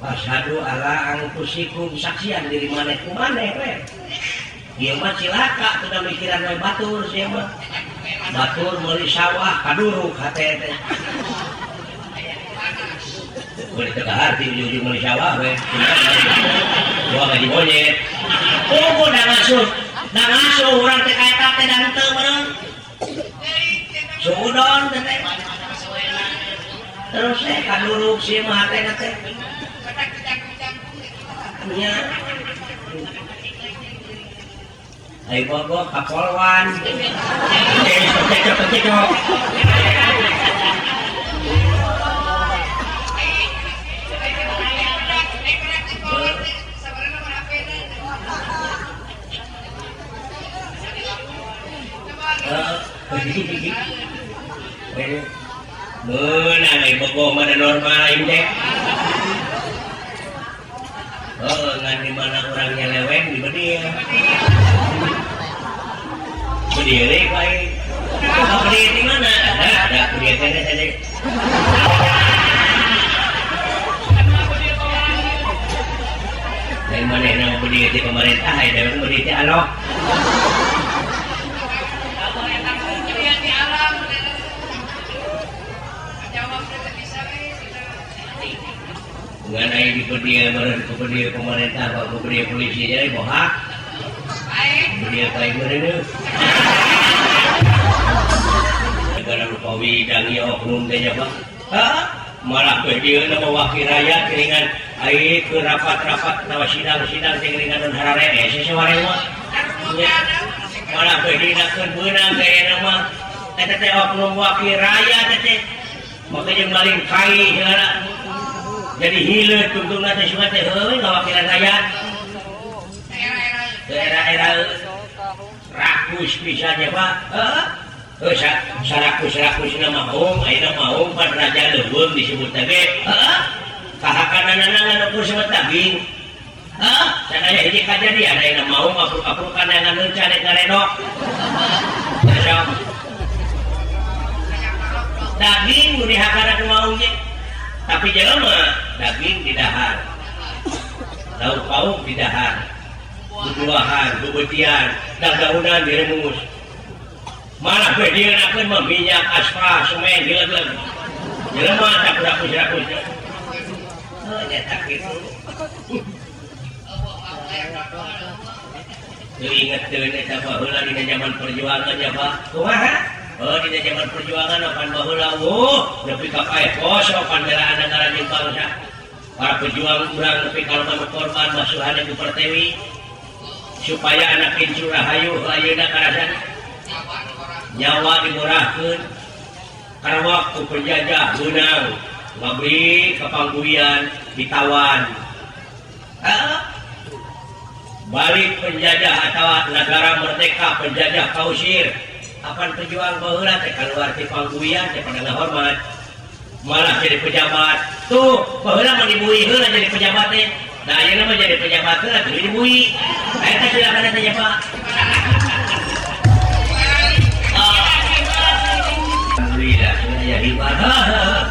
Asyhadu ala anfusikum saksian diri maneh ku maneh we. Ieu mah cilaka teu mikiran we batur sia mah. Batur meuli sawah kaduruk hate teh. Boleh teu kaharti ujung-ujung meuli sawah we. Gua gaji monyet. Oh, da ngasuh. Da ngasuh urang teh ka eta teh da henteu meureun. Suudon teh teh. Terus teh kaduruk sia mah hatena teh. Nya. Ai bogoh ka polwan. Cecok-cecok. Meunang ai bogoh mah da normal aing teh. Oh, ngan di mana urang nyeleweng di bedil. Bedil bae. Bedil di mana? Ada bedil teh teh. Dari mana nama bedil di pemerintah, ai dari bedil di alok. Ngan ai di bedil meureun ku bedil pemerintah bawa ku bedil polisi jadi bohak. Bedil kae meureun. Negara Lupawi dang ieu oknum teh nya Pak. Hah? Malah bedil na mewakil rakyat geuningan ai keur rapat-rapat atawa sidang-sidang teh geuningan nun hararee sasawarewa. Malah bedilnakeun beunang teh ayeuna mah. Eta teh oknum wakil rakyat teh. Maka jeung maling kai segala. Jadi hileut tungtungna teh sugan teh heueuy ngawakilan rakyat. Daerah-era rakus pisan nya Pak. Heuh, sarakus-rakusna maung, ayeuna maung pan raja leuweung disebut teh ge. Heuh. Kahakananana ngan ukur sebut daging. Heuh, sadaya hiji kajadian ayeuna maung apruk-aprukan ngan leunca rek ngaredok. Sok. Daging nu dihakana ku maung ge. Tapi jelema daging didahar. Lauk pauk didahar. Bubuahan, bubutian, daun-daunan diremus. Malah bedieun mah minyak, aspal, semen dileg-leg. Jelema tak rakus-rakus. Oh, nya tak kitu. Teu inget teu eta baheula dina zaman perjuangan nya Pak. Kumaha? Oh, dina zaman perjuangan apan baheula oh, nepi ka paeh poso pandelaan negara jeung bangsa. Para pejuang urang nepi ka loba korban masuhan ku Pertiwi supaya anak incu rahayu ayeuna karasan nyawa dimurahkeun karena waktu penjajah beunang ngabri ka pangguyan ditawan. Balik penjajah atawa negara merdeka penjajah kausir. Apan pejuang baheula teh kaluar ti pangguyan teh pada ngahormat. Malah jadi pejabat. Tuh, baheula mah dibui heula jadi pejabat teh. Nah, ayeuna mah jadi pejabat heula teu dibui. Eta silakan teh nya Pak. Alhamdulillah, ya ibadah.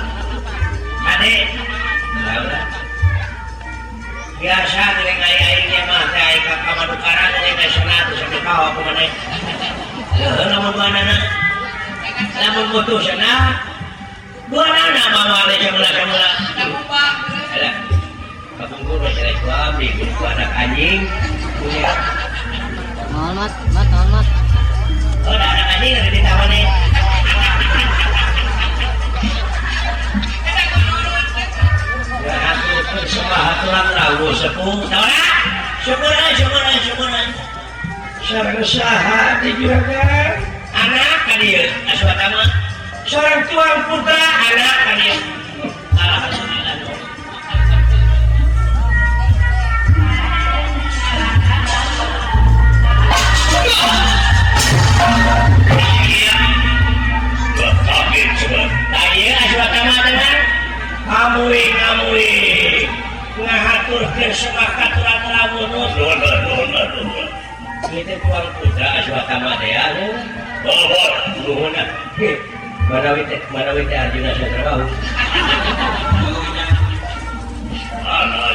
Ade. Biasa geuning ai-ai nya mah teh ai ka kamadukaran teh nasional teh sampe kawa kumaha. Heuh, lamun duanana. Lamun putusna duanana mah mah samula-samula. Alah. Kapungkur mah celek ku abdi, ku anak anjing. Naon mat, mat, naon mat. Oh, da anak anjing ada di taman nih. Sembah sepuh. Syukur, syukur, syukur. Sareng saha di juragan? Anak ka dieu, Aswatama. Seorang tuang putra anak ka dieu. Alhamdulillah. Ieu Aswatama teman. Amui amui. Ngahaturkeun semah katuran rawuh nuhun nuhun nuhun. Ieu teh tuang putra Aswatama teh ya. Nuhun nuhun. Manawi teh Arjuna Satrabahu. Ana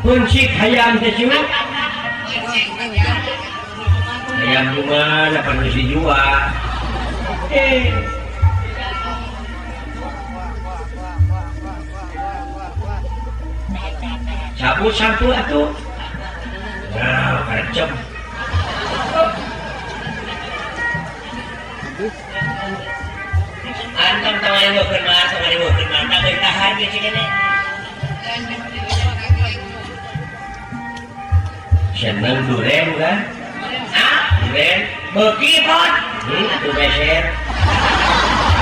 Kuncik hayam teh cium. Hayam juga dapat besi jua. Sapu sapu atuh. Nah, kacem. Antam tangan ieu kena, tangan ieu kena, tak tahan ge cing. Seneng duren kan? Ah, duren. Beuki pot. Atuh beser.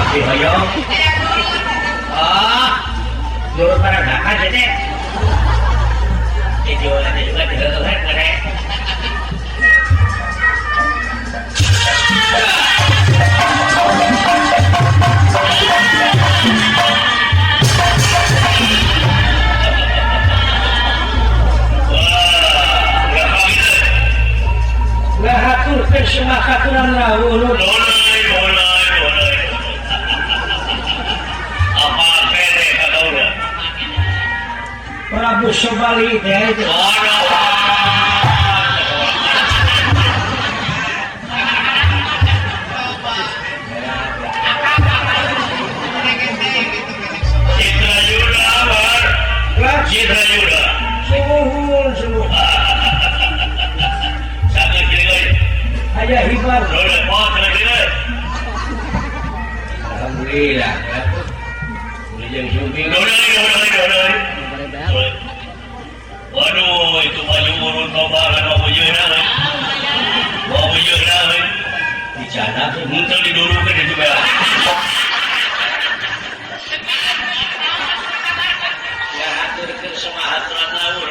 Abdi hoyong. Ah, nurut paragakan teh. Dijual juga diheueuh ngere. Prabu Sobali teh itu. Citra Yuda, Citra Yuda. Sumuhun sumuhun. Ayah hibar. Alhamdulillah. Waduh, itu baju urut tobaran mau bujurna, mau bujurna, bicara tuh muncul didurukan itu ya. Ya haturkeun semua aturan laut.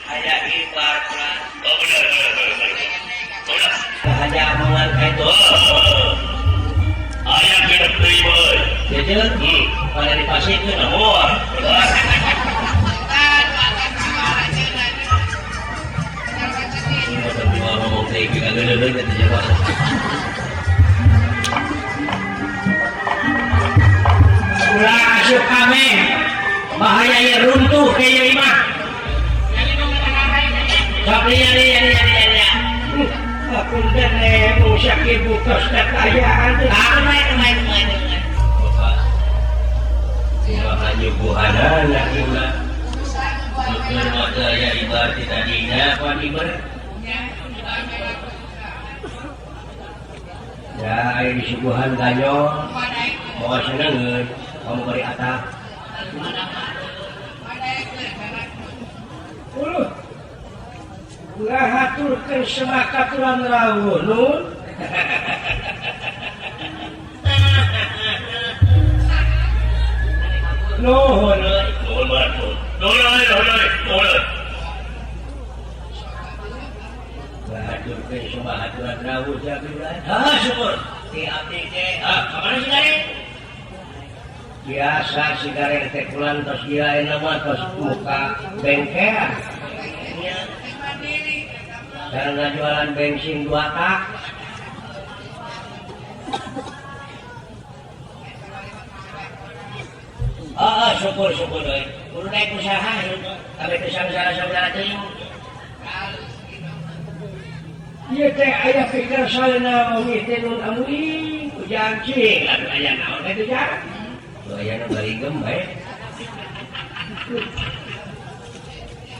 Ayah hibar kurang. Oh benar benar. Hanya omongan kayak itu. Ayah genep deui euy. Jujur, pada dipasikeun. Wah. Ulah asup kami. Bahaya ya runtuh ke ieu imah. Sok liya liya liya liya. Punten mung sakitu tos kakayaan teh. Ah, main. Bapak. Kumaha nyuguhanana ieu mah. Nukeun mah teu aya ibar ti tadina pan ibar. Ya aya disuguhan ganyong. Moal senengeun, kamu bari atah. Uluh. Ulah haturkeun semakaturan rawuh nun. Nuhun euy. Nuhun batur. Nuhun euy, nuhun euy, nuhun euy. Ulah haturkeun semakaturan rawuh jaga. Ah, syukur. Ti abdi teh, ah, ka mana si Gareng? Biasa si Gareng teh pulang tos ieu ayeuna mah tos muka bengkel. Karena jualan bensin 2 tak. Oh, syukur syukur euy. Kudu naik usaha kabeh teu sangsara-sangsara teuing. Ieu teh aya pikir salena oge teh nun amuing ujang cing atuh aya naon teh ujang. Tuh aya nu baligem bae.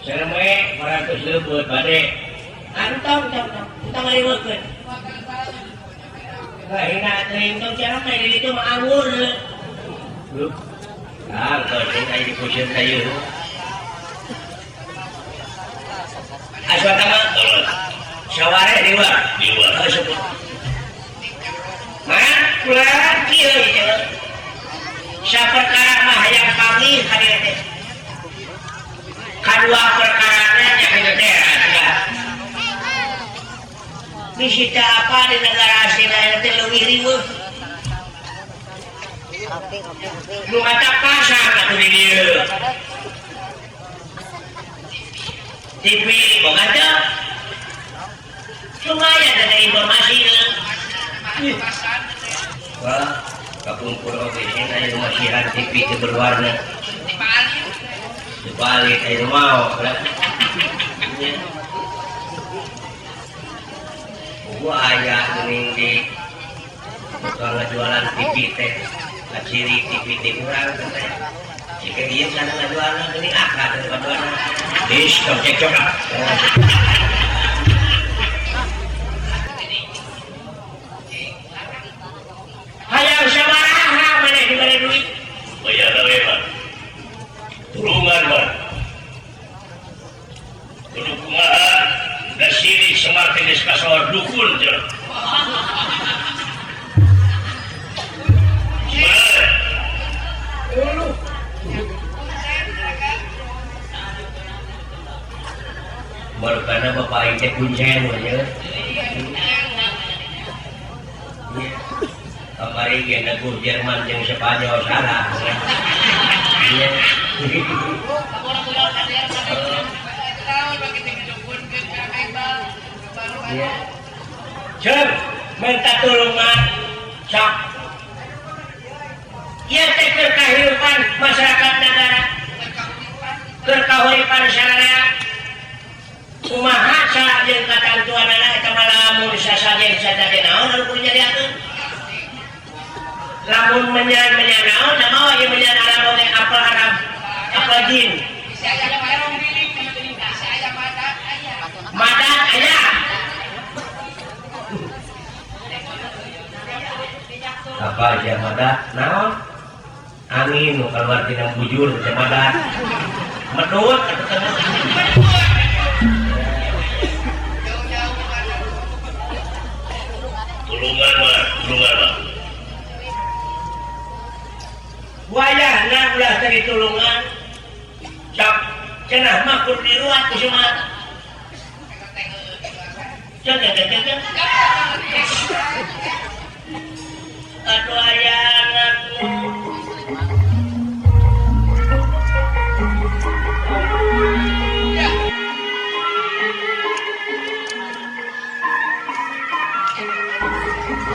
Sareng we 400 leubeut bade. Antong tong tong tong ngaliweukeun. Hina teuing tong cara mah di ditu mah anggur. Leup. Ah, tong aya di pusieun ka ieu. Aswata mah saware di luar. Di luar. Oh, syukur. Mah kula kieu ieu. Saperkara mah hayang panggih ka dieu teh. Kadua perkarana nya kitu teh. Bisi apa di negara asing lain teh leuwih beuki riweuh. Nu matak pasar atuh di dieu. TV boga teu? Lumayan ada informasi. Wah, kapungkur oge sing aya masihan TV teu berwarna. Dibalik aya mau. Gua aya geuning di tukang ngajualan TV teh. Ngaciri TV teh urang teh. Jika ieu sana ngajualna geuning akad ngajualna. Geus tong cekcok ah. Hayang sabaraha maneh dibere duit? Bayar we, Pak. Tulungan, Pak. Kudu kumaha da sirik Semar teh geus kasohor dukun cenah. Baru karena bapak aing teh kuncen we nya. Kamari ge negur Jerman jeung Spanyol salah. Iya. Iya. Ceuk, minta tulungan sok. Ieu teh keur kahirupan masyarakat negara. Keur kahuripan sararea. Kumaha salah jeung katantuanana eta mah lamun sasajen saja naon anu kudu nyariakeun. Lamun menyan-menyan naon da mawa ieu menyan Arab oge apal Arab, apal jin. Madat aya. Apa aja madat naon? Angin nu kaluar tina bujur teh madat. Medut atuh teh. Tulungan, Pak. Tulungan, Pak. Wayahna ulah teh ditulungan. Sok cenah mah kudu diruat ku Semar. Cek cek cek cek. Aduh ayana.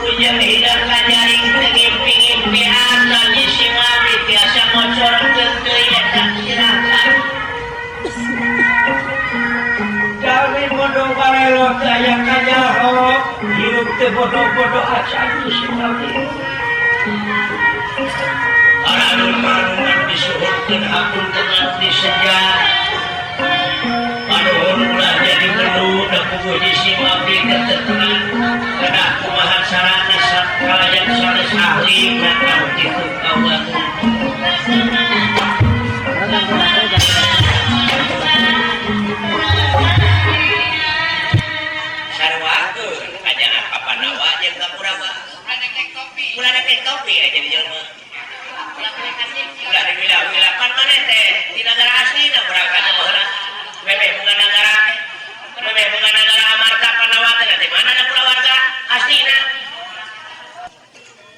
Ujang hidang kanyaring teu ngimpi-ngimpian lagi singami tiasa ngocorkeun deui eta sirahna. Kami bodoh barelo teu aya kanyaho, hirup teu bodoh-bodoh acan di singami. Aralun-alun disuhurkeun hapunten abdi seja. Panuhun ulah jadi perlu da puguh di singami teh teu kedah kumaha sarana kalayan sanes ahli ngan kitu kaula. Sarwakeun kajangan Papanawa jeung ka Kurawa. Ulah rek topi aja di jelema. Ulah diwilah-wilakan maneh teh di nagara aslina berangkat baheula. Memeh bunga nagara teh. Memeh bunga nagara Amarta Panawa teh di mana da kulawarga aslina.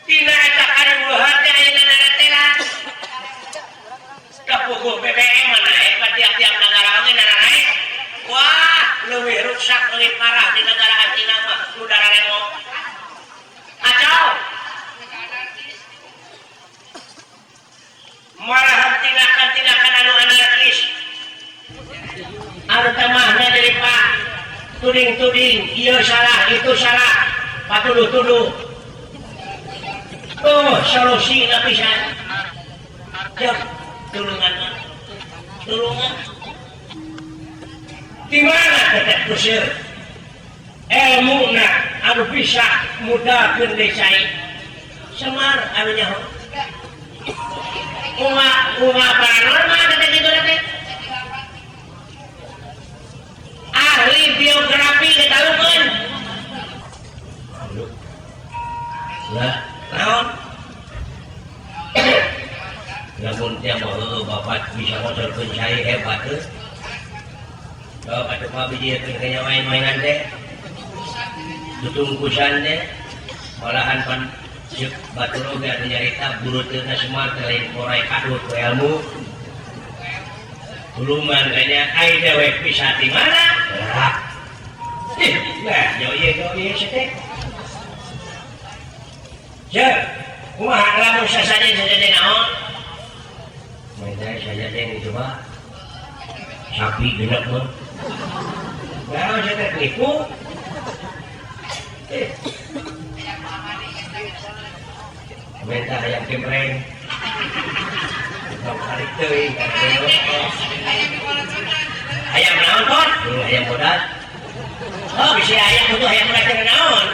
Tina eta karubuhan teh ayeuna naratela. Kapuguh BBM mah naek pa tiap-tiap nagara oge naraek. Wah, leuwih rusak leuwih parah di nagara aslina mah udara remo. Kacau. Malahan tindakan-tindakan anu anarkis. Anu temahna jadi pak tuding-tuding, ieu salah, itu salah, patuduh-tuduh. Oh, solusi na pisan. Cek, tulungan mah. Tulungan. Di mana teteh kusir? Ilmuna anu bisa mudahkeun deui. Semar anu nyaho. Uma paranormal teteh kitu teh. Ahli biografi ditalukeun. Lah, naon? Lamun teh mah bapak bisa ngocorkeun cai hebat teh. Bapak atuh mah biji teh main-mainan teh. Tutungkusan teh. Malahan pan ceuk batur oge anu nyarita buruteuna Semar teh lain korai kadut ku ilmu. Tulungan kayaknya ai dewek bisa di mana? Lah. Ih, nah, jauh ieu teh. Ceuk, kumaha lamun sasajen naon? Mainnya sasajen itu mah sapi genep mah. Naon sia teh nipu? Minta ayam kemreng. Tong tarik teuing. Ayam naon pot? Ayam bodas. Oh, bisa ayam butuh ayam bodas teh naon?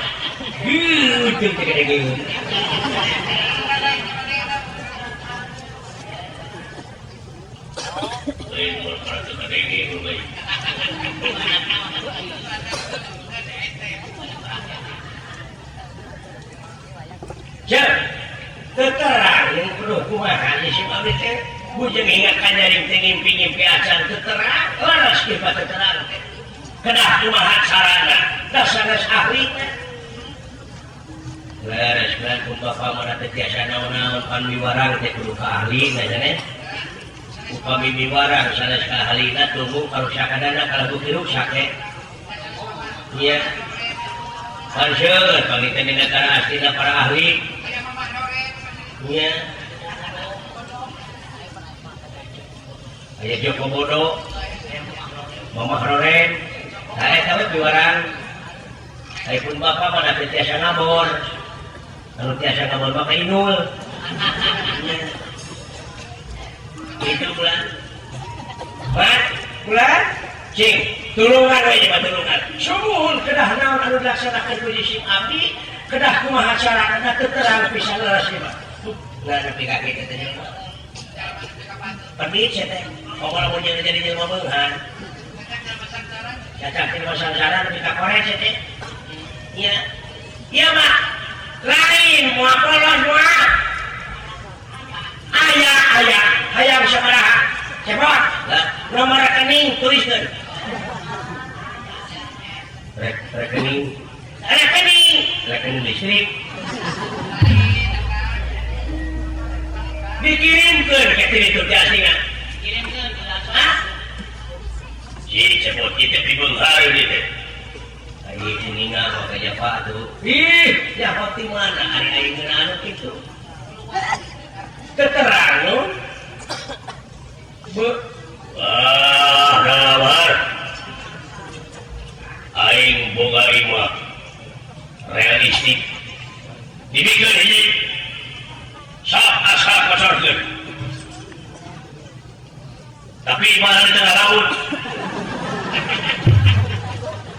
Heuh, teu teh gede geus. Cek, terang yang perlu kumaha si abdi teh bujeng ingat kanyaring teh ngimpi-ngimpi acan terang laras kieu terang teh. Kedah kumaha sarana da sanes ahli teh. Laras kan ku bapa mah teh tiasa naon-naon pan miwarang teh kudu ka ahli nya. Upami miwarang sanes ka ahlina tunggu karusakanana kalabu rusak teh. Nya. Panseur panggih dina negara aslina para ahli. Nya. Aya Joko Bodo, Mamah Roren, tah eta we piwarang. Ai pun bapa mah teu tiasa ngabor. Anu tiasa ngabor mah ka Inul. Nya. Itu bulan. Pak, bulan? Cing, tulungan we mah tulungan. Sumuhun kedah naon anu dilaksanakeun ku sim abdi, kedah kumaha carana teu terang pisan leres ieu mah. Nah, nepi ka kitu teh jelema. Pedit sia teh. Pokona lamun jeung jadi jelema beunghar. Cacat jelema sangsara nepi ka korek sia teh. Nya. Ieu mah lain moal polos moal. Aya aya hayang sabaraha? Cepot. Nomor rekening tuliskeun. Rekening rekening rekening listrik dikirimkeun ke ditu teh aslingan. Kirimkeun ke Hah? Si cepot ieu teh pibeunghar ieu teh. Ai kuninga mah ka japa atuh. Ih, japa ti mana ari aing ngeunah anu kitu. Terang nu. Be Wah, nawar. Aing boga imah realistik. Dibikeun hiji. Sok asa kocorkeun. Tapi imah di tengah laut.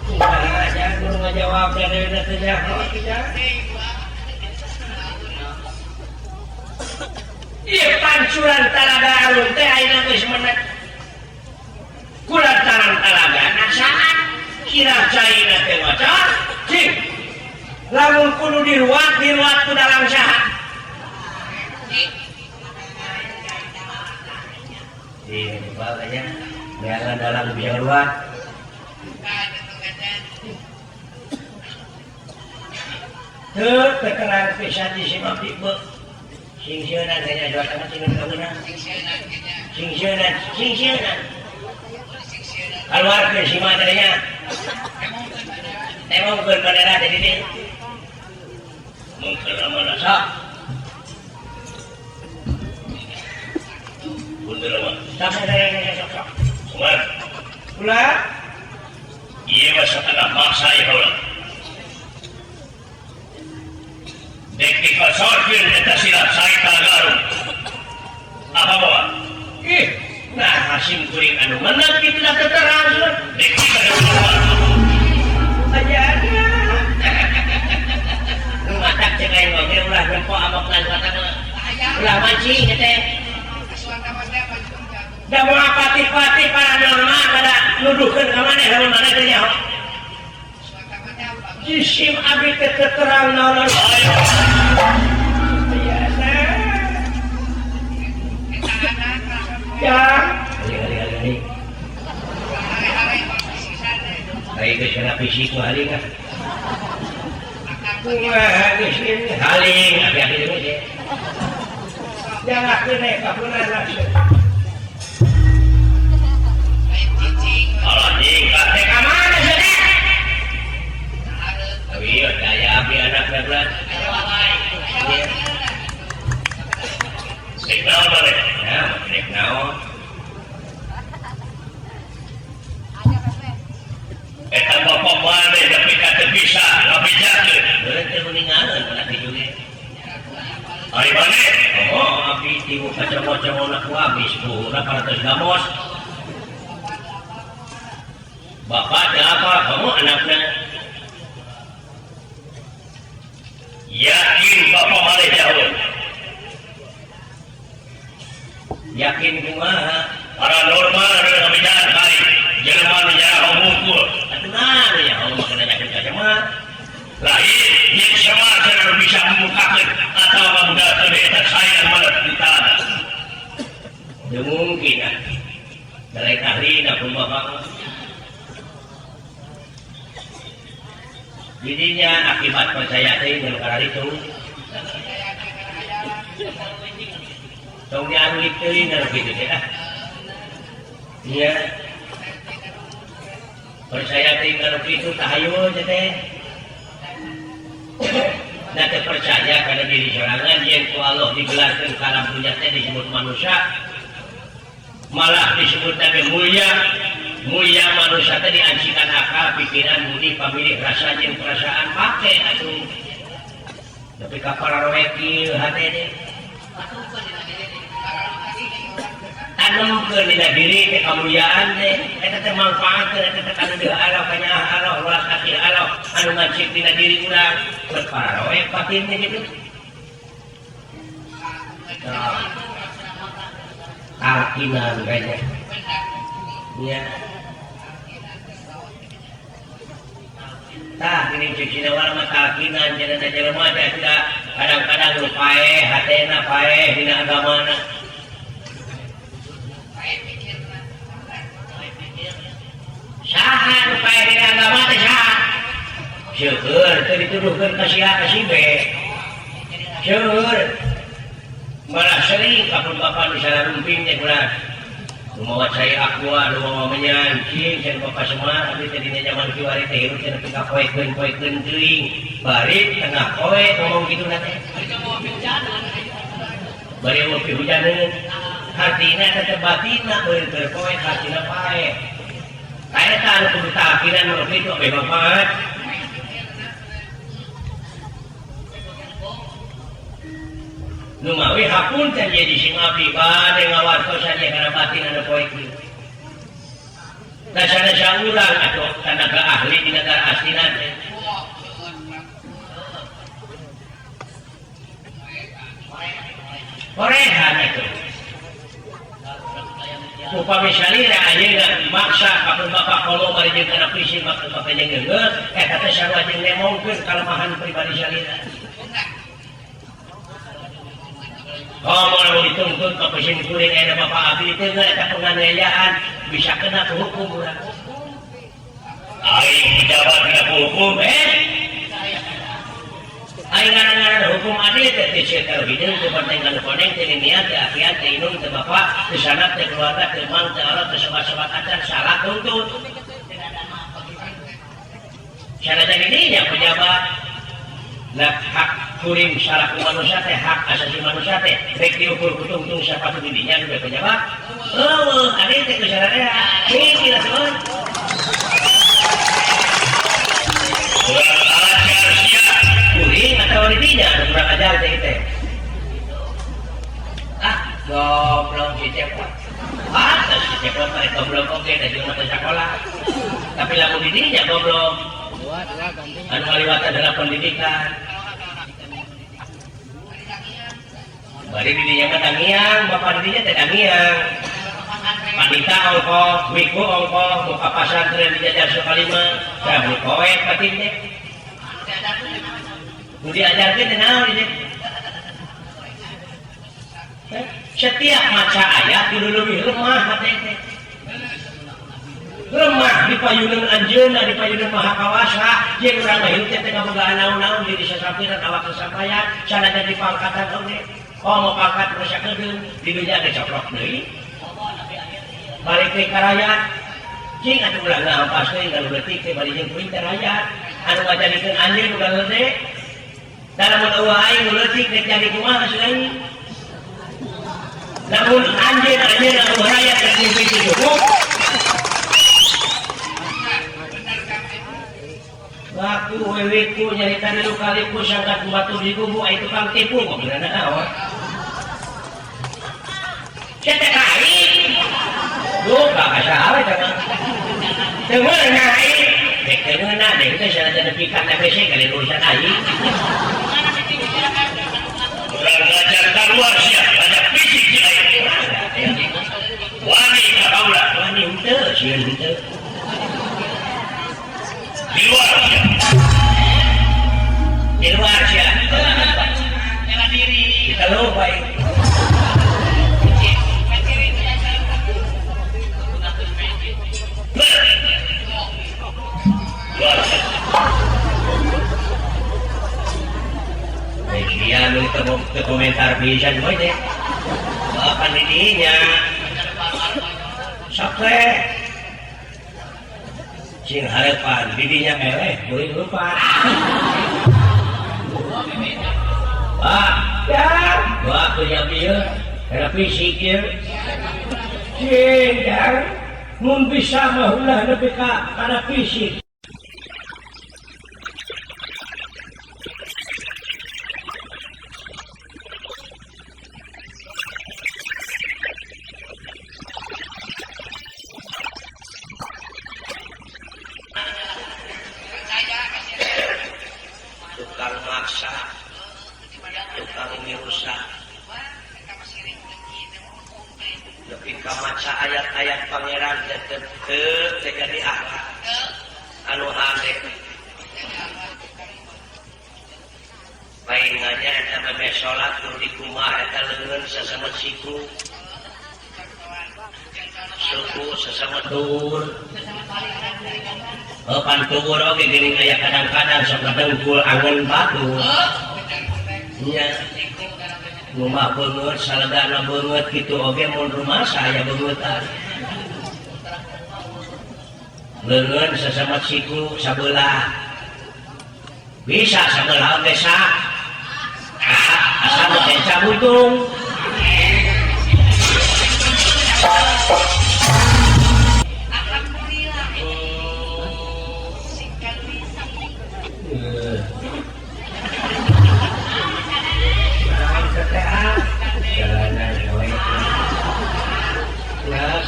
Kumaha aja kudu ngajawab da deui teh jaho kitu. Ieu pancuran talaga alun teh ayeuna geus menek. Kulantaran talaga saat kira caina teh maca cing. Lamun kudu diruat diruat ku dalam saha. Iya, makanya jangan dalam bisa ruat. Teu terang pisan di si abdi beuh. Sing sieuna teh nya jual sama sing kabeunang. Sing sieuna, sing sieuna. Keluarkeun si mah teh nya. Temongkeun bandara teh di dieu. Mungkin mana Sok. Punten mah. Sok sok sok. Kumaha? Ulah. Ieu mah satengah maksa ieu heula. Dek dikocorkeun eta silat sae Talaga. Apa bawa? Ih, nah hasim kuring anu menang kitu da teu terang. Dek dikocorkeun. Ajana. Nu matak cek aing oge ulah nempo amokna kata mah. Ulah mancing teh. Da moal pati-pati paranormal pada nuduhkeun ka maneh lamun maneh teh nyaho. Jisim abdi teh terang naon-naon. Biasa. Ya. Ali. Ai geus kana fisik mah ali kah. Kumaha geus haling abi-abi teh. Jangan kene kapunan langsung. Alah jingkat teh ka mana sia teh? Awieu daya abdi anak berat. Rek naon maneh? Ya, rek naon? Eta bapak maneh nepi ka teu bisa ngabejakeun. Heuh teu meningaeun kana kitu ge. Ari maneh? Oh, abdi tiwu kacamot-camotna ku abdi buhuna parantos gamos. Bapak teh apa? Kamu anakna. Yakin bapak maneh jauh. Yakin kumaha? Paranormal anu ngabejaan kai. Jelema nu nyaho mungkul. Atuh naon ya Allah mah yakin ka semar. Lain jeung semar cenah bisa memukakeun atawa ngabudalkeun eta sayang maneh di tanah. Teu mungkin ah. Dalek ahlina pun bapak. Jadinya akibat percaya teh jeung kararitu. Tong diarulik teuing anu kitu teh ah. Iya. Percaya teh anu kitu tahayul teh. Nah teu percaya kana diri sorangan yen ku Allah digelarkeun ka alam dunya teh disebut manusia. Malah disebut teh mulia. Mulia manusia teh diancikan akal, pikiran, budi, pamilih, rasa jeung perasaan pake atuh. Tapi ka pararoe kieu hate teh. Tanemkeun dina diri teh kamuliaan teh eta teh manfaatkeun eta teh kana deui Allah kanyaah Allah welas asih Allah anu ngacik dina diri urang berpararoe batin teh kitu. Nah, talkinan kayaknya. Iya. Tah gini cek sinawar mah talkinan cenah teh jelema teh tidak kadang-kadang nu paeh hatena paeh dina agamana. Saha nu paeh dina agama teh saha? Seueur teu dituduhkeun ka si A ka si B. Seueur. Malah sering kapun bapa nu sararumping teh ulah. Nu mawa cai aqua, nu mawa menyan, cing cenah bapa semar abdi teh dina jaman kiwari teh hirup cenah pika poekeun-poekeun teuing. Bari tengah poe ngomong kitu na teh. Bari mau pihujaneun. Hartina teh batinna beureun keur poe hartina pae. Eta anu kudu talkinan nu kitu abeh manfaat. Nu mawi hapunten jadi sing abdi bade ngawartosan ye kana batin anu poe kieu. Dasar-dasar urang atuh tanaga ahli di negara aslina teh. Korehan atuh. Upami salira ayeuna maksa kapun bapak kolo bari jeung kana puisi maka bapak jeung geunggeus eta teh sarua jeung nemongkeun kalemahan pribadi salira. Oh, mau dituntut ke pusing kuring ada bapak abdi teh eta penganiayaan bisa kena ke hukum urang. Aing pejabat kena ke hukum Aing ngaran-ngaran hukum adil teh teh teh hideung teh penting anu koneng teh niat teh afiat teh inung teh bapak teh sanak teh keluarga teh mang teh Allah teh sobat-sobat acan salah tuntut. Sanajan ini nya pejabat. Nah hak kuring salah ku manusia teh hak asasi manusia teh rek diukur ku tungtung sapatu didinya nu pejabat. Eueuh adil teh ku sararea. Cing seueur. Kurang ajar sia. Kuring atau didinya kurang ajar teh teh. Ah, goblok si cepot. Ah, si cepot mah goblok oge da jeung mata sakola. Tapi lamun didinya goblok. Anu ngaliwatan dalam pendidikan. Bari didinya mah dangiang, bapak didinya teh dangiang. Panita ongkoh, wiku ongkoh, muka pasantren dijajar Sukalima, tah nu poek batin teh. Nu diajarkeun teh naon ieu? Setiap maca ayat kudu leuwih lemah hate teh. Lemah di payunan anjeunna di payunan Maha Kawasa jeung urang mah hirup teh teu kabogaan naon-naon diri sasapiran awak sasampayan sanajan di pangkatan oge. Oh mau pangkat rusak kedeung di dunya ge coplok deui. Balik teh ka rakyat. Cing atuh ulah ngahampas teh galuh leutik teh bari jeung kuring teh rakyat. Anu ngajadikeun anjeun nu gede. Da lamun eueuh aing nu leutik rek jadi kumaha cenah. Lamun anjeun anjeun anu rakyat rek mimpi cukup. Laku weweku nyarita dulu kaliku sangkat batu di kubu ai tukang tipu kok bener naon. Cetek aing. Duh, ka saha we teh. Teu meunang aing. Dek teu meunang dek teh sanajan nepi ka TBC kali urusan aing. Urang ngajar kaluar sia, ada fisik si aing. Wani ka kaula, wani henteu, sieun henteu. Di luar sia. Di luar sia. Bela diri. Kita lupa ini. Iya, lu komentar bisa gue deh. Bapak didinya. Sakre. Cing harapan didinya eleh, boleh lupa. Pak, ya, wah punya bieu, era fisik ieu. Cing, ya, mun bisa mah ulah nepi ka kana fisik. Tukang maksa, tukang ngirusak, lebih ka maca ayat-ayat pangeran teu jadi akhlak anu hade. Paingannya eta meh salat nu dikumaha eta leungeun sasama siku, suku sasama tuur. Oh, pan tuur oge geuning aya kadang-kadang sok dengkul angon batu. Nya. Rumah beungeut saledana beungeut kitu oge mun rumah saya beungeutan. Leungeun sasama siku sabelah. Bisa sabelah oge sah. Asal teh cabutung.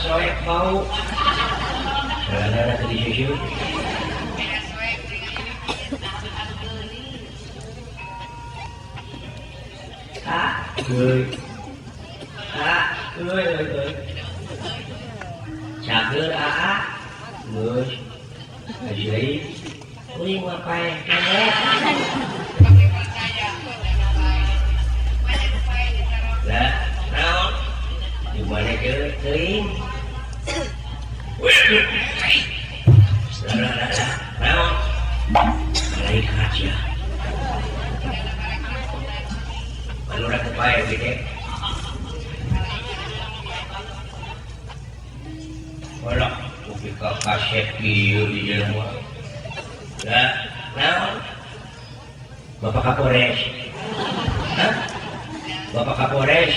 Soek bau. Celana tadi susu. Ah, euy. Ah, euy euy euy. Cager aa. Geus. Ajaib. Euy mah paeh keneh. Lah, naon? Di mana teuing? Bapak Kapolres. Hah? Bapak Kapolres.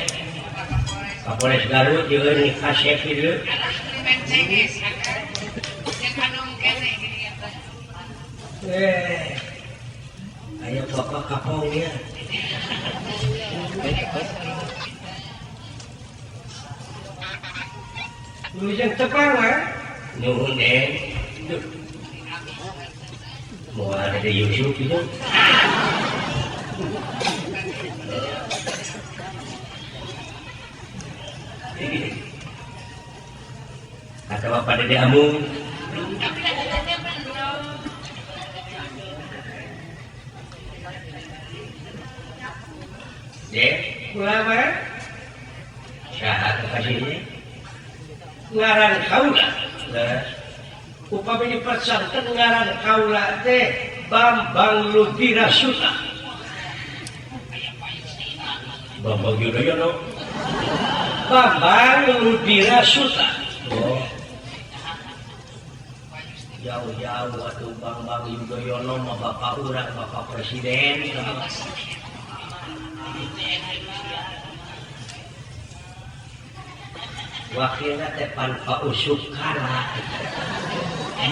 Kapolres Garut jeung kasep ieu. Ayo bapak kapong ya. Lu yang tepang ah. Nuhun deh. Mau ada di Yusuf itu. Kata Bapak Dede Amung. Dek, ulama saha kekasihnya ngaran kaula. Upami dipesanten ngaran kaula teh Bambang Ludira Suta. Bambang Yudhoyono. Bambang Ludira Suta. Oh. Jauh-jauh atuh Bambang Yudhoyono mah bapak urang, bapak presiden. Wakilna teh pan Pak Usuk Kara.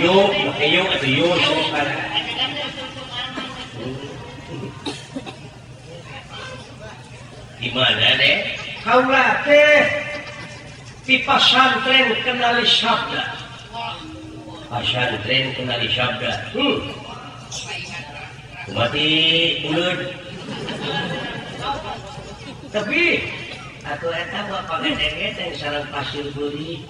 Yo, make yo atuh yo Usuk Kara. Di mana deh? Kaula teh di pasantren Kenali Sabda. Pasantren Kenali Sabda. Mati buleud. Tapi atuh eta mah pagedeng-gedeng sareng pasir beuli.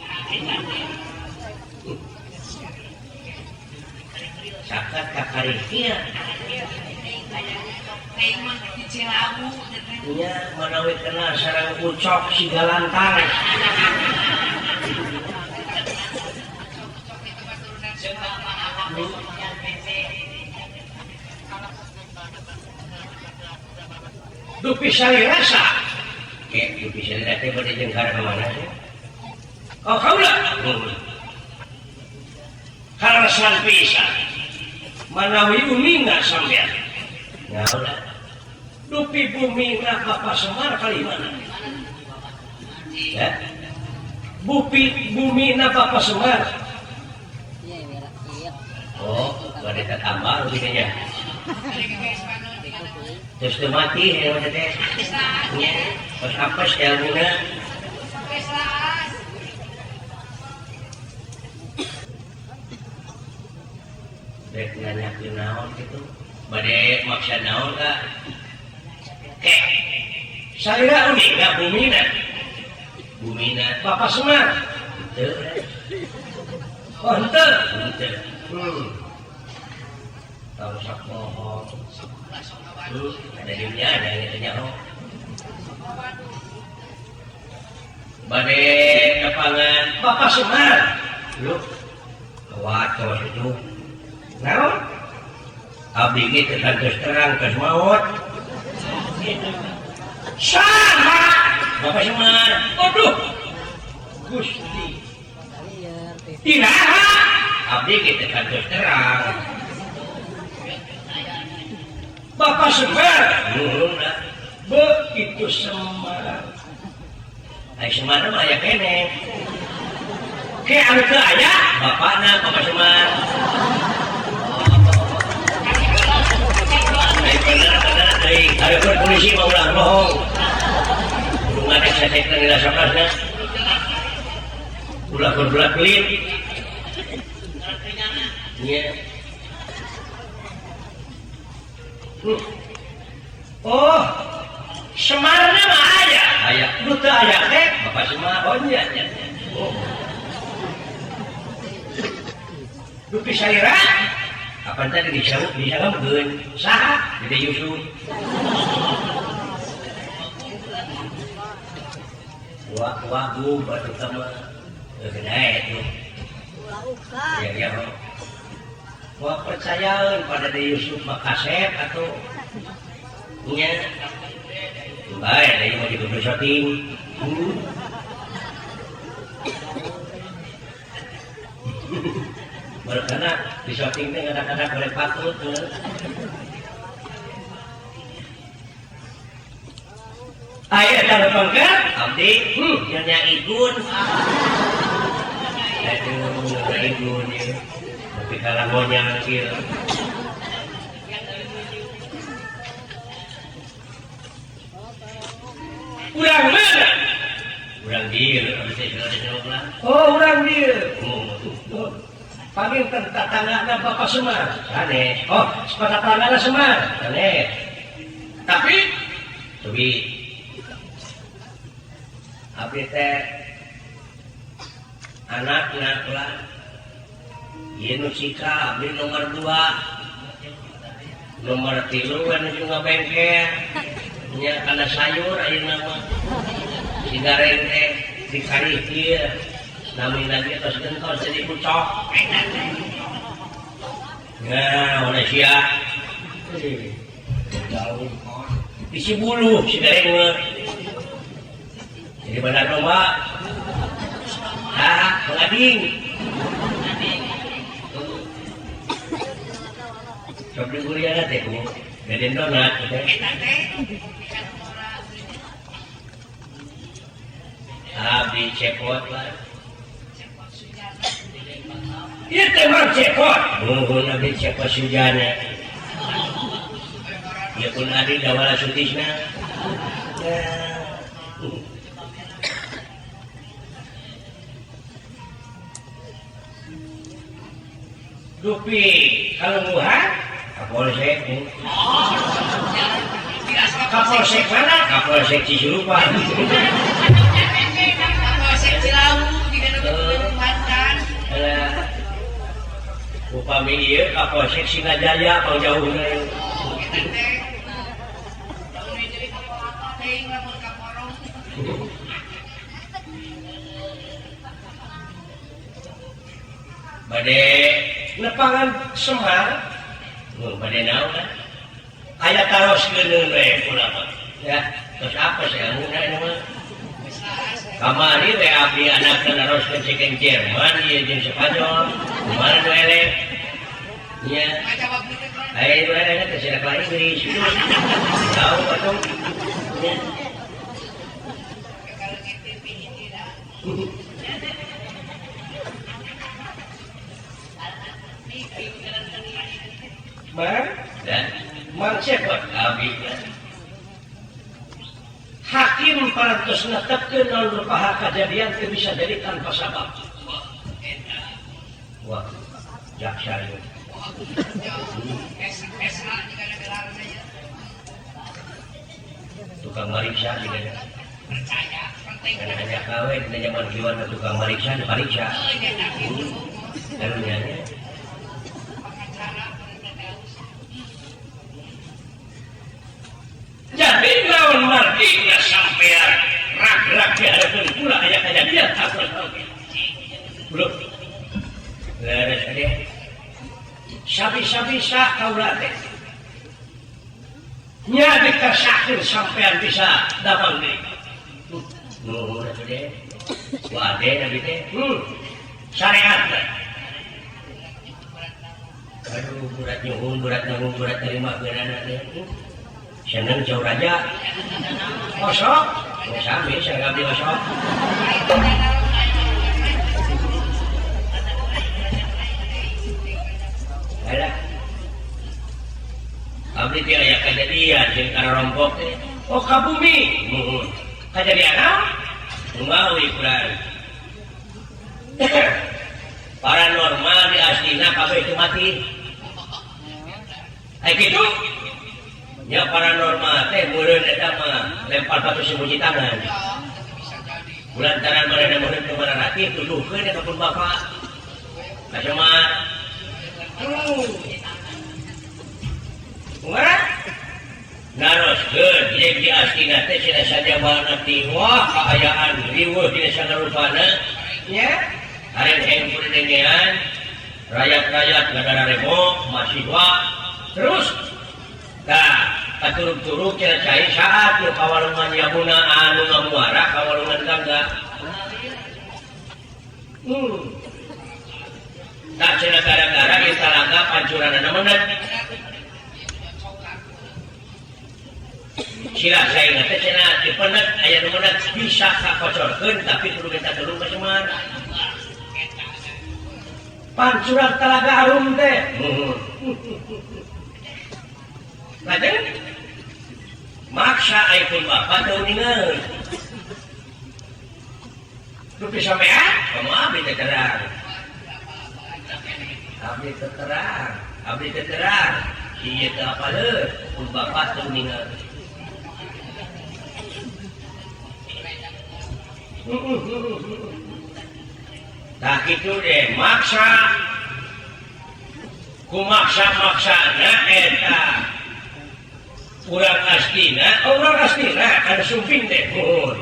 Sakat ka karihnya. Nya manawi kena sareng ucok siga lantar. Dupi salirasa. Ke dupi salirasa teh bade jeung ka mana teh? Oh kaula. Kaleresan pisan. Manawi uninga sampean. Ngaula. Dupi bumina Bapak Semar kali mana? Ya. Bupi bumina Bapak Semar. Oh, bade tatambah rupina nya. Terus teu mati ya teh. Nya, tos apes ilmuna. Rek nanyakeun naon kitu? Bade maksa naon ka? Ke. Salira uninga bumina. Bumina Bapak Semar. Henteu. Oh, henteu. Henteu. Tahu sak bohong. Ada dunia ada yang tanya oh. Bade kepangan Bapak Semar. Lu kuat kawas itu. Naon? Abdi ge teu kantos terang tos maot. Saha? Bapak Semar. Aduh. Gusti. Iraha? Abdi ge teu kantos terang. Bapak Semar. Begitu Semar. Ai Semar mah aya keneh. Ke anu teu aya bapakna Bapak Semar. Ai bener-bener deui, hareupeun polisi mah ulah bohong. Kudu ngadek-sadekna nila saprasna. Ulah berbelat-belit. Nya. Oh, Semarna mah aya. Aya. Nu teu aya teh Bapak Semar. Oh nya nya. Oh. Dupi salira? Kapan tadi disalamkeun? Saha? Dede Yusuf. Wah, wah, bu, batu sama. Gede itu. Ya, ya. Wah, percayaan pada Dede Yusuf mah kasep atau nya. Bae, da mau dikudu syuting. Berkena di syuting teh kadang-kadang boleh patut. Aya telepon ke abdi, nyonya Igun. Aduh, nyonya Igun ya. Tapi kalah monyang kieu. Urang mana? Urang dieu, oh, urang dieu. Oh. Panggil tetanggana Bapak Semar. Sanes. Oh, tetanggana Semar. Sanes. Tapi tapi abdi teh anakna lah. Ieu nu sika abdi nomor 2. Nomor 3 anu juga bengkel. Nya kana sayur ayeuna mah. Sigareng teh dikarih ieu. Nami lagi atas gentos jadi pucok. Nah, Malaysia. Jauh. Isi bulu si gareng. Jadi bandar domba. Ah, pengading. Sok diguriana teh ku. Deden donat teh. Abdi cepot lah. Ieu teh mah cepot. Nuhun abdi cepot sujana. Ieu pun abdi dawala sutisna. Dupi kalungguhan Kapolsek. Kapolsek mana? Kapolsek Cisurupan. Kapolsek Cilawu di mantan. Upami ieu Kapolsek Singajaya pangjauhna. Bade nepangan Semar, bade naon kan? Aya taros geuneun we kula mah. Ya, terus apa sih amunna ini mah? Kamari we abdi anakna naroskeun cekeng Jerman ieu jeung Spanyol, kumaha nu eleh? Nya. Aya nu eleh teh cenah ka Inggris. Tahu atuh. Mar dan Mang Cepot abdi. Hakim parantos netepkeun naon rupaha kajadian teu bisa jadi tanpa sabab. Wah, jaksa ieu. Tukang mariksa juga. Percaya, penting. Karena hanya kawe dina zaman kiwan tukang mariksa dipariksa. Karunya nya. Jadi lawan martina sampean rak-rak di hadapan pula aya kajadian takut oge. Belum. Leres ade. Sabi-sabisa kaula teh. Nya dikasakeun sampean bisa damang deui. Nuhun atuh deh. Wah ade nabi teh. Syariat. Aduh berat nyuhun, berat nanggung, berat terima geunana teh. Seneng jauh raja. Osok, sami saya abdi osok. Alah. Abdi teh aya kajadian jeung karompok teh. Oh ka bumi, muhun. Kajadian naon? Mawi kurang. Paranormal di aslina kabeh teu mati. Ai kitu? Ya paranormal teh meureun eta mah lempar batu sembunyi tangan. Bulantaran manehna meureun teu mararati tuduhkeun ka pun bapak. Ka Semar. Kumaha? Naroskeun jeung di aslina teh cenah sajabana ti wah kaayaan riweuh dina sagarupana nya. Areng-heng kudengean rakyat-rakyat ngadara remo mahasiswa terus nah, katuruk-turuk cenah cai saat nu kawalungan Yamuna anu ngamuara kawalungan Gangga. Tah cenah gara-gara ieu talaga pancuranana meunang. Sila saingan teh cenah dipenet aya nu meunang bisa kakocorkeun tapi kudu minta tulung ka Semar. Pancuran talaga arum teh. Lajeng maksa ai pun bapak teu ningeun. Dupi sampean, kamu abdi teh terang. Abdi teh terang, abdi teh terang. Ieu teh apaleun, pun bapak teu ningeun. Tah kitu deh maksa. Kumaksa-maksana eta. Urang astina, oh urang astina, anu sumping teh muhun.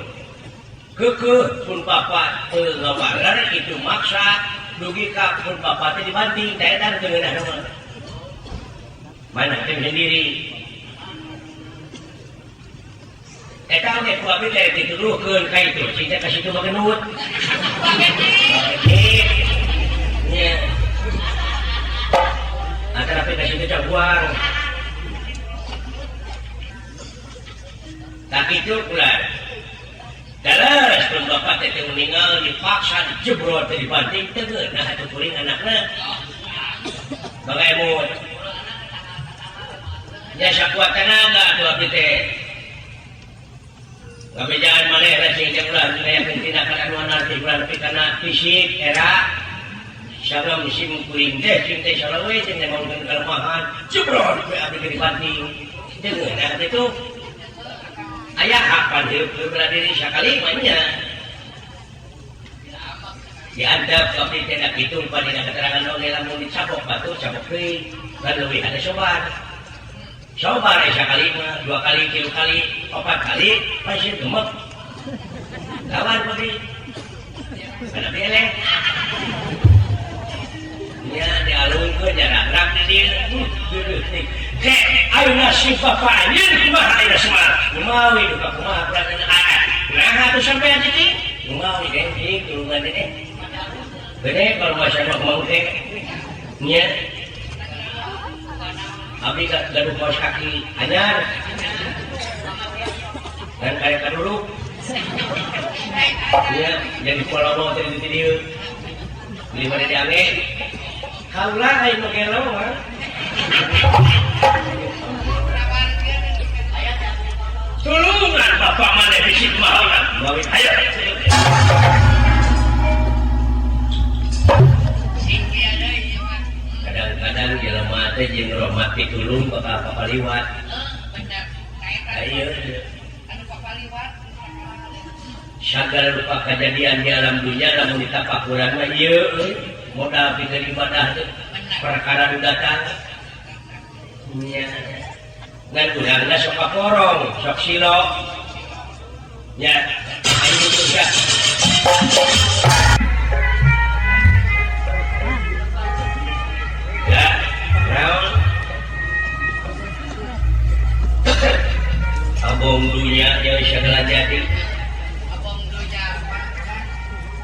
Keukeuh pun bapak teu ngawaler kitu maksa dugi ka pun bapak teh dibanting da eta teu ngeunah mah. Mana teh sendiri. Eta oge ku abdi teh dituduhkeun ka itu, cing teh ka situ mah genut. Nya. Antara ka situ cabuang. Tak itu pula. Dalas pun bapak teh meninggal dipaksa dijebrot teh dibanting teh geunah atuh kuring anakna. Bagaimana? Nya sakuat tenaga atuh abdi teh. Ngabejaan maneh sing teh ulah ngayakeun tindakan anu anarkis ulah nepi kana fisik era sagala musim kuring teh cing teh salawe cing teh maungkeun kalemahan jebrot we abdi teh dibanting. Teu geunah atuh. Aya hak pan hirup bela diri sakali mah nya. Diantep abdi teh da kitu padina keterangan oge lamun dicapok batu capok deui kan leuwih hade sobar. Sobar sakali mah 2 kali 3 kali 4 kali pasir gemek. Lawan abdi. Kana beleh. Nya dialungkeun jarak-rak di dieu. Kek ayeuna si bapak anjeun kumaha ayeuna semar. Kumaha duka kumaha perasaan ah. Nah atuh sampean cicing. Kumaha deui cing tulungan deui. Gede kalau masyarakat mau teh. Nya. Abdi gaduh kaos kaki anyar. Dan karek kaduluk. Nya jadi pola teh di dieu. Beli bade diange. Kaula aya nu gelo mah. Tulungan bapak maneh bisi kumaha mawi ayo. Kadang-kadang jelema teh jeung rahmat pitulung bakal papaliwat. Bener. Ayo. Anu papaliwat. Sagala rupa kejadian di alam dunia lamun ditapakuran mah ieu euy modal pikeun ibadah teh perkara nu datang. Nya. Ngan urangna sok kaporong, sok silo. Nya, ayo juga. Ya, naon? Abong dunya jeung sagala jati. Abong dunya.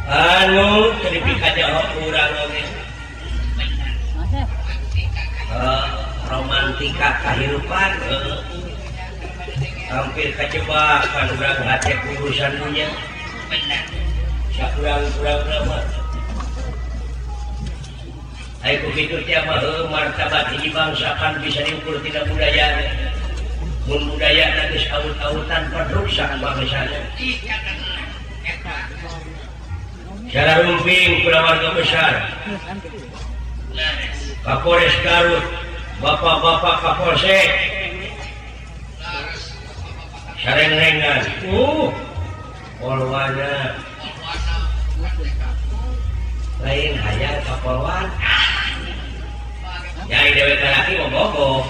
Anu teu dipikajaho urang oge. Romantika kehidupan hampir kejebak kan urang hate urusan dunya. Bener. Sakurang-kurang mah. Ai ku kitu teh mah martabat hiji bangsa kan bisa diukur tina budaya. Mun budayana geus awut-awutan padruksak bangsana. Cara rumping kulawarga besar. Kapolres Garut, bapak-bapak Kapolsek, sareng-rengan, polwana, lain hayang kapolwan, nyai dewek lalaki mah bogoh,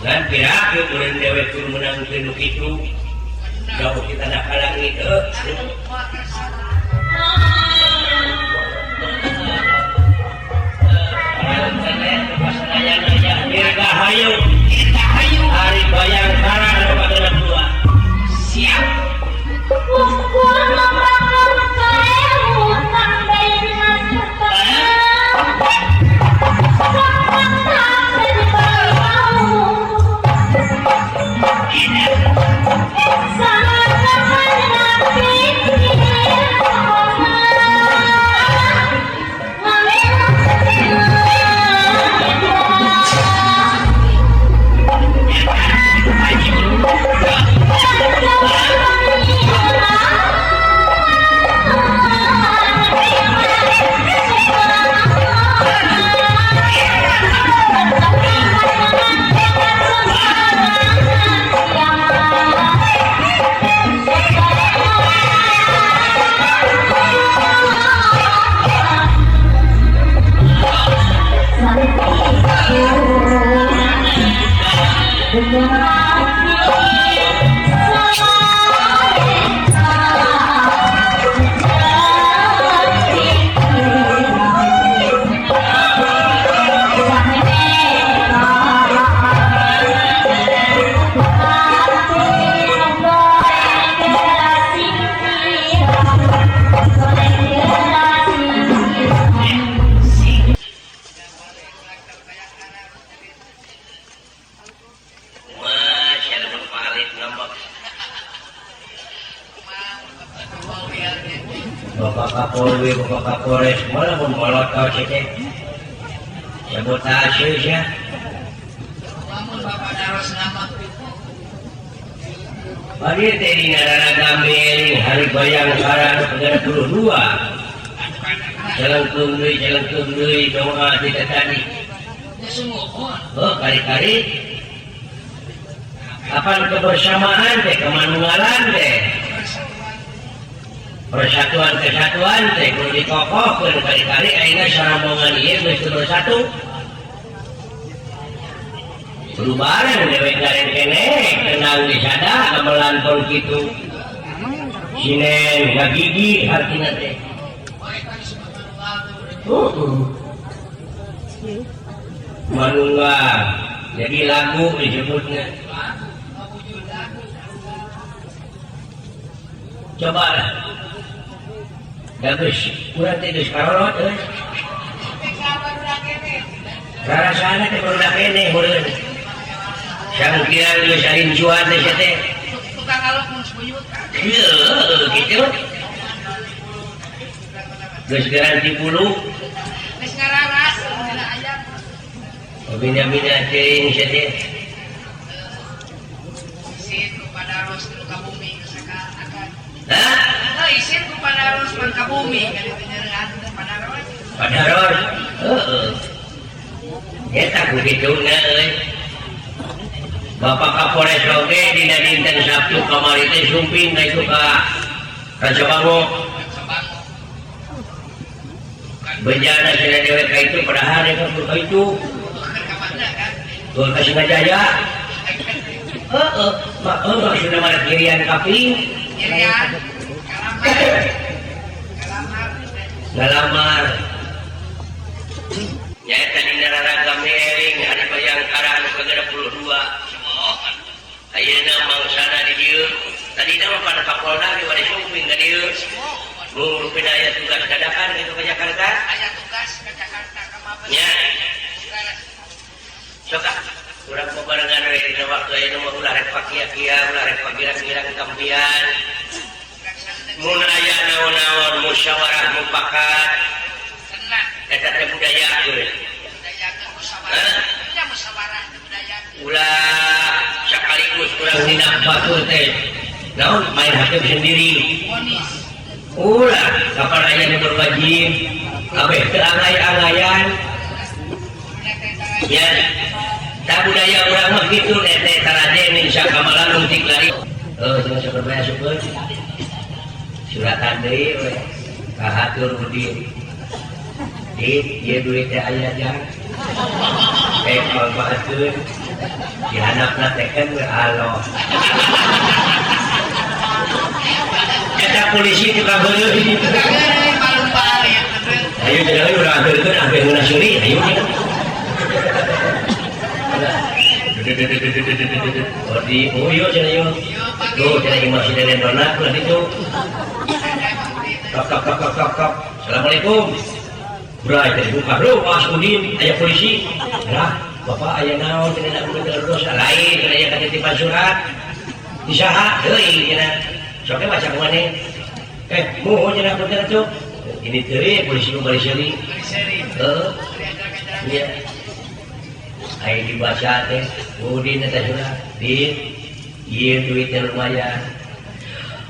ngan piraku urang dewek kudu meunangkeun nu kitu, jauh kita da ka langit heuh. Dirgahayu, dirgahayu, hari Bayangkara nomor 2. Siap. Bapak Kapolri, Bapak Kapolres, malah memolot kau cek. Sabotase ya. Lamun Bapak Daros nama Bari teh dina raraga hari Bayangkara nu ke-22. Jalengkeung deui doa ti tadi. Oh, kari-kari. Kapan kebersamaan teh, kemanunggalan teh. Persatuan kesatuan teh kudu dikokohkeun kari-kari ayeuna sarombongan ieu geus teu bersatu. Kudu bareng dewek gareng keneh, kenang disada gamelan pon kitu. Sinen gagigi hartina teh. Manunggal jadi lagu disebutnya. Coba lah. Bagus, kurang teh geus karolot euy. Rarasana teh barudak keneh meureun. Sangkiran geus arincuan teh sia teh. Tukang alok mun sebuyut. Heueuh, kitu. Geus garanti bulu. Geus ngararas dina ayam. Bina-bina teuing sia teh. Isin ku padaros nu ka bumi geus akan. Hah? Heuh, isin ku padaros mah ka bumi kali teh nyeureun teh padaros. Padaros. Heueuh. Eta ku kituna euy. Bapak Kapolres oge dina dinten Sabtu kamari teh sumping ka itu ka Rancabango. Bejana cenah dewek ka itu padahal eta ka itu. Ka Singajaya. Heeh, maksudna mah kirian kaping. Kirian. Kalamar. Ngalamar. Nyaeta dina raraga meeling hari Bayangkara anu ke-22. Ayeuna mangsana di dieu. Tadina mah pada Kapolda ge bade sumping ka dieu. Mung rupina aya tugas dadakan kitu ka Jakarta. Aya tugas ka Jakarta ka Mabes. Nya. Sok ah, urang babarengan we dina waktu ayeuna mah ulah rek pakia-kia, ulah rek pagirang-girang kampian. Mun aya naon-naon musyawarah mufakat. Eta teh budaya euy. Budayakeun musyawarah. Nya musyawarah teh budayakeun. Ulah sekaligus urang dina batur teh. Naon main hakim sendiri. Ulah kapan aya nu berwajib kabeh teu angay-angayan. Ya, tak budaya urang mah kitu teh taraje min sakamalan leutik lari. Heuh, cenah saberbaya syukur. Suratan deui we. Kahatur Udin. Di ieu duit teh aya jang. Rek manfaatkeun. Dihandapna teh kan we aloh. Eta polisi tukang beureuh. Ayo cenah urang ageurkeun ampe heula seuri ayo cenah. Oh di oh yo cenah yo. Tuh cenah imah si Deden Donat lah ditu. Kok kok kok kok kok. Assalamualaikum. Bray teh buka bro, Mas Udin, aya polisi. Lah, Bapak aya naon cenah nak dosa lain cenah aya katitipan surat. Di saha deui cenah. Sok ge baca kumaneh. Muhun cenah punten atuh. Ini teuing polisi nu bari seuri. Heeh. Iya. Aya dibaca teh, Udin eta surat. Din, ieu duitnya lumayan.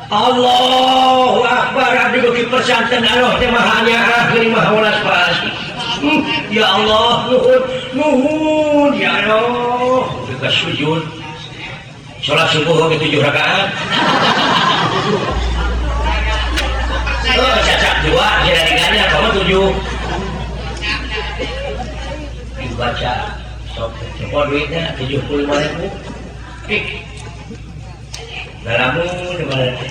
Allahu Akbar, abdi beuki persanten Allah teh maha nyaah geuning maha welas pasti. Ya Allah, nuhun, nuhun ya Allah. Kita sujud. Salat subuh oge 7 rakaat. Oh, cacak 2, kira diganya kamu 7. Dibaca sok coba duitnya 75.000. Pik. Ngalamun di mana teh?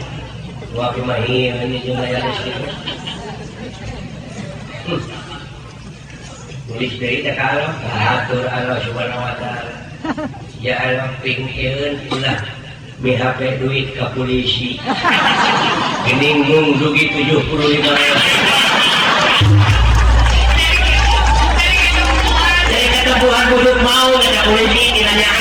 Dua pimahi ini jeung aya listrik. Tulis deui teh ka Allah, atur Allah Subhanahu wa taala. Ya Allah pingkeun ulah mihape duit ka polisi. Geuning mung dugi 75.000. Jadi ketempuhan buduk mau ada polisi dinanya.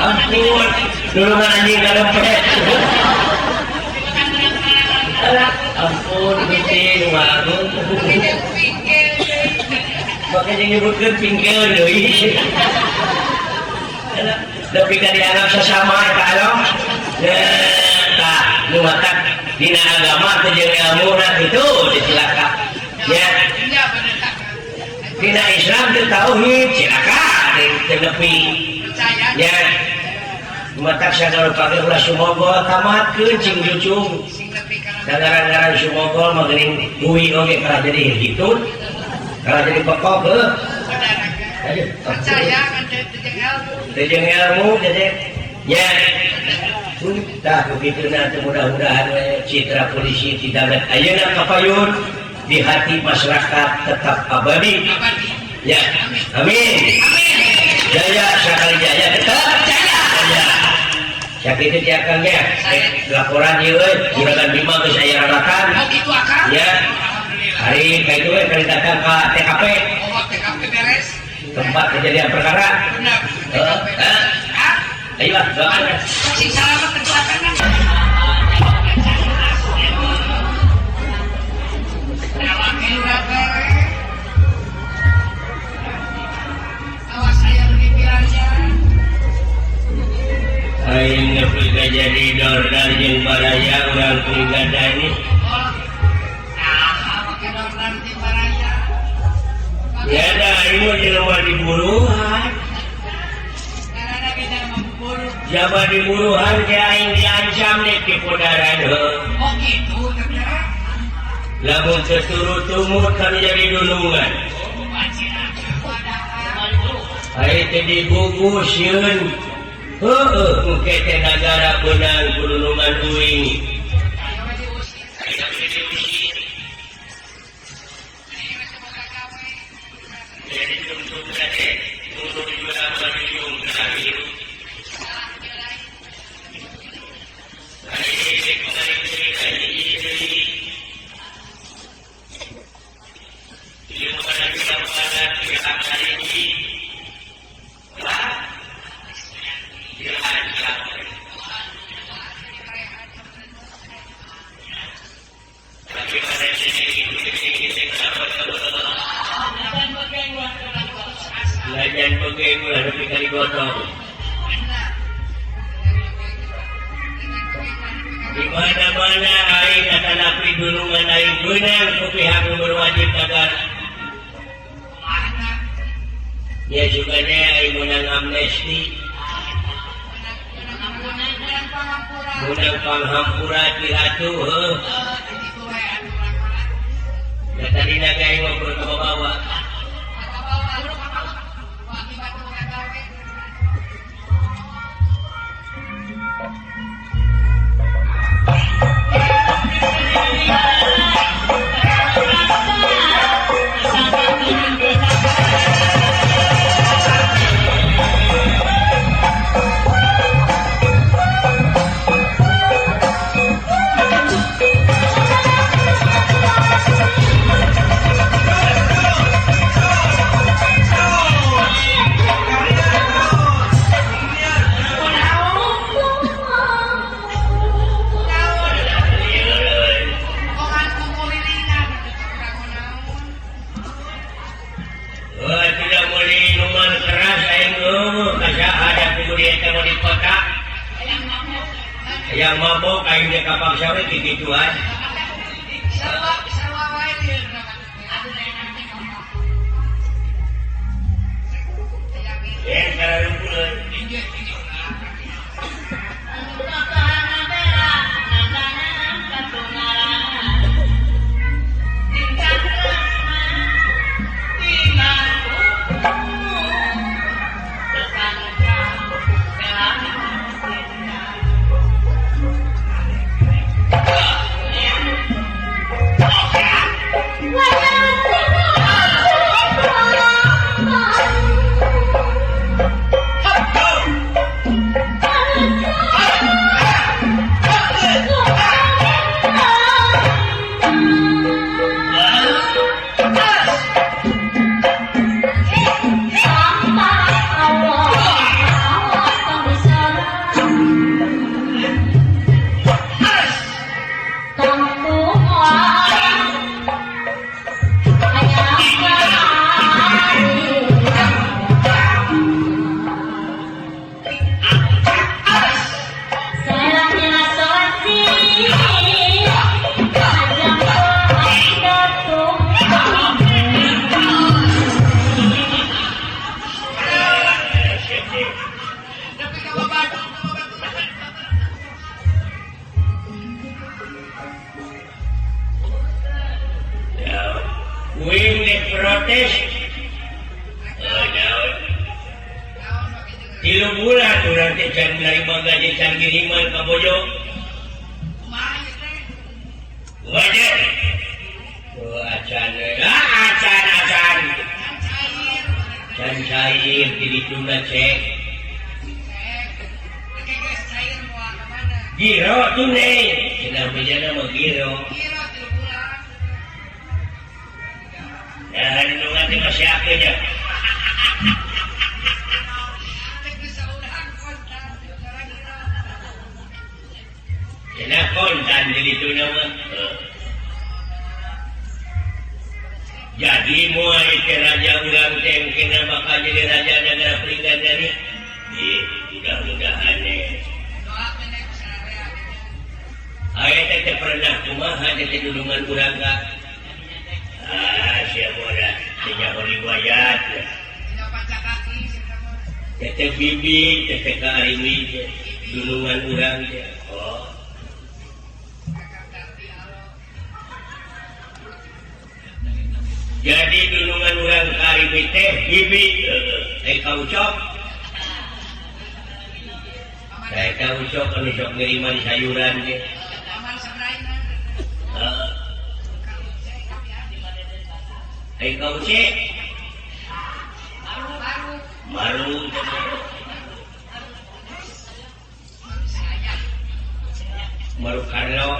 Ampun, dulungan anjing ka dompet. Alah, ampun Gusti nu agung. Make jeung nyebutkeun pingkeun deui. Tapi ka dianggap sesama eta aloh. Tah, nu matak dina agama teh jeung ilmuna kitu dicilaka. Ya. Dina Islam teh tauhid cilaka teu nepi. Ya. Matak sagala pake ulah sumogol tamatkeun cing jucung. Ngaran-ngaran sumogol mah geuning bui oge kalah jadi hitut. Kalah jadi pekok heuh. Percaya kan teu jeung ilmu. Teu jeung ilmu jadi ya. Tah begitu nanti mudah-mudahan citra polisi tidak ayeuna kapayun di hati masyarakat tetap abadi. Ya, amin. Jaya sakali jaya tetap jaya. Sakitu ti akangnya. Laporan ieu euy, Juragan Bima geus aya rarakan. Oh kitu akang. Ya. Hari ka itu we kali datang ka TKP. Oh, TKP beres. Tempat kejadian perkara. Benar. TKP. Hah? Ayo lah, doakan. Sing salamet tentu akang. Aing nepi ka jadi dordar jeung baraya urang Pringgadani. Nah, make dordar jeung baraya. Ya da aing mah jelema diburuhan. Karena beda memburu. Jaba diburuhan ke aing diancam dek dipodaran heuh. Oh kitu teh. Lamun teu turut tumut kan jadi dunungan. Aing teh digugus sieun. Heueuh engke teh nagara beunang gunungan uing. Lajan pegeng ulah nepi ka digotong. Di mana-mana aing atanapi dunungan aing beunang ku pihak nu berwajib negara. Ya sugana aing meunang amnesti. Meunang panghampura ti ratu heuh. Da tadina ge aing mah kudu kabawa. Yang mabok aing dia kapaksa we kikituan. Ya, kararumpuleun. Nepi ka babadung ka babaturan. Kuing nek protes. Oh, naon? 3 bulan urang teh can narima gaji can kiriman ka bojo. Kumaha ieu teh? Wajar. Oh, acan. Ah, acan acan. Can cair. Can cair di dituna cek. Cek. Engke geus cair moal ka mana? Giro tunai. Cenah bejana mah giro. Giro 3 bulan. Ya, nungan teh masih apa nya? Cenah kontan jadi itu nama. Jadi moal teh raja urang teh kena bakal jadi raja negara Pringgandani. Ih, mudah-mudahan eh. Aya teh pernah kumaha teh dulungan urang ka. Ah, siapa ora teh riwayat. Teh bibi, teh ka Ariwi dulungan urang teh. Oh. Jadi dulungan urang ka Ariwi teh bibi teh kaucok. Teh kaucok anu sok ngiriman sayuran teh. Heeh. Teh kaucek. Maru Maru Karno.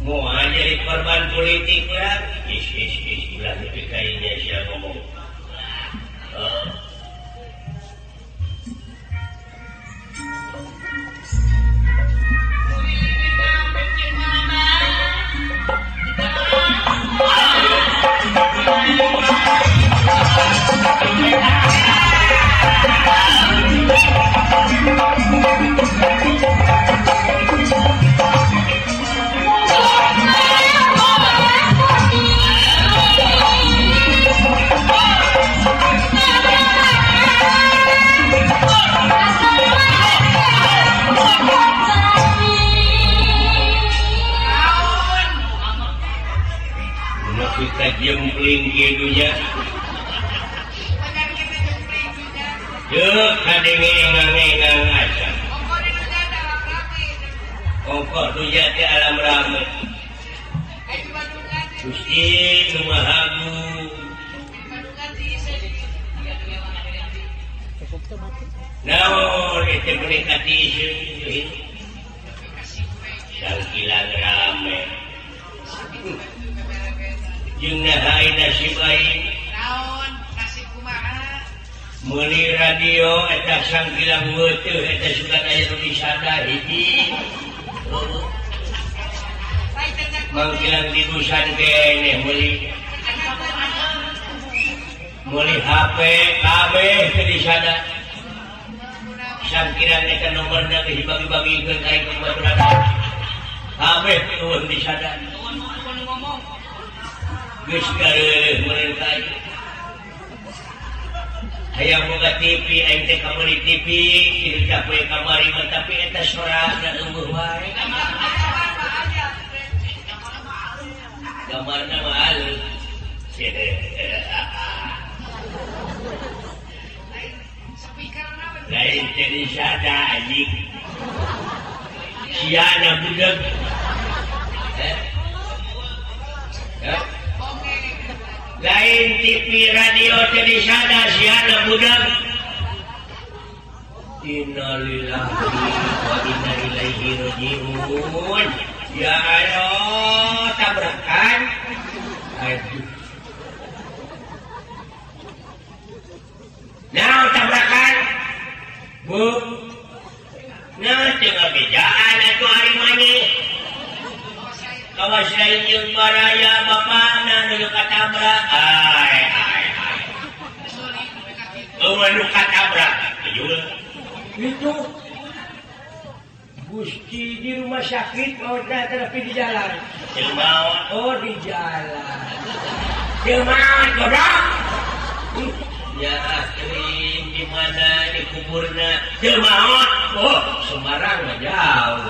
Mau jadi korban politik lah. Is is is ulah nepi ka ieu sia ngomong. Kita jempling kieu nya. Deuk kadenge engang-engang aja. Ongkoh dunya teh alam rame. Gusti nu Maha Agung. Naon eta meuni katiiseun Sangkilang rame. Jeung naha nasib aing. Naon nasib kumaha? Meuli radio eta sangkilang weuteut eta sugan aya nu disada hiji. Mangkilang dibusan keneh meuli. Meuli HP kabeh teu disada. Sangkilang eta nomorna geus dibagi-bagikeun ka aing babaturan. Kabeh eueuh disada. Geus gareureun meureun ka aing. Hayang boga TV aing teh kameuli TV kieu teh poe kamari mah tapi eta sorana eueuh wae. Gambarna mah alus. Lain teh disada anjing. Siana budeg. Lain TV radio teh disada siana budeg. Innalillahi wa inna ilaihi raji'un. Ya Allah, tabrakan. Aduh. Nah, tabrakan. Bu. Nah, teu ngabejaan atuh ari maneh. Kawas lain jeung baraya bapana nu katabrak. Ai ai ai. Eueuh nu katabrak. Itu Gusti di rumah sakit, oh tapi di jalan. Oh di jalan. Teu maot goblok. Ya teuing di mana di kuburna? Teu maot. Oh, Semarang mah jauh.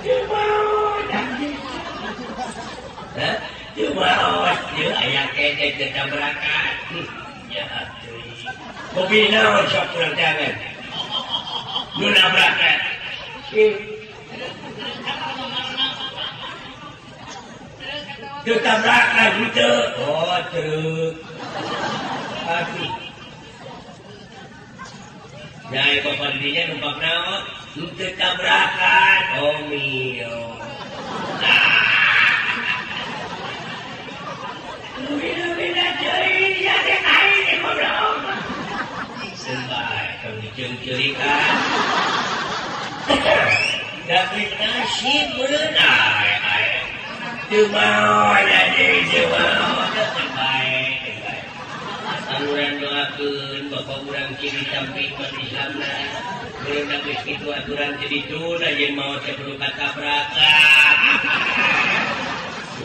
Teu maot anjing. Hah? Teu maot, ieu aya keneh teu tabrakan. Ya teuing. Mobil naon sok urang tangan. Nu nabrakan. Teu tabrakan gitu. Oh, truk. Aduh. Nah, bapak didinya numpak naon? Teu tabrakan. Oh, mio. Bina-bina teuing ya teh aing teh goblok. Sembah tong diceungceurikan. Tapi nasib beunang. Teu maot anjing, teu maot. Baik, baik. Urang doakeun bapak urang ciri tampi iman Islamna. Urang geus kitu aturan teu dituna jeung maot teh perlu katabrakan.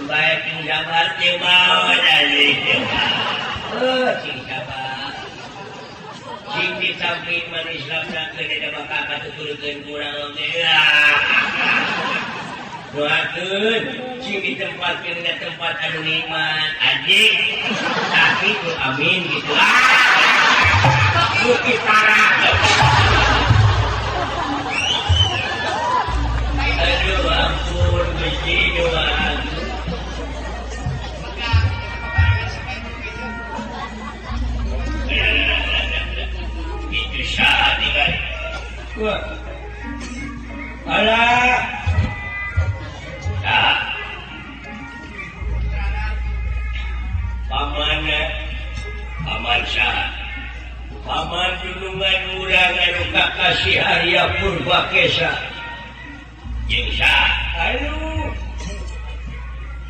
Baik cing sabar teu maot anjing, teu maot. Cing sabar. Cing ditampi iman Islamna keun eta bakal katuturkeun ku urang oge. Doakeun cing ditempatkeun dina tempat anu nikmat anjing. Tapi ku amin gitu. Bukti parah. Aduh ampun Gusti doa. Itu syarat tinggal. Wah. Alah. Nah. Paman, paman sah. Paman junungan urang anu kakasih Arya Purbakesa. Jeung sah. Aduh.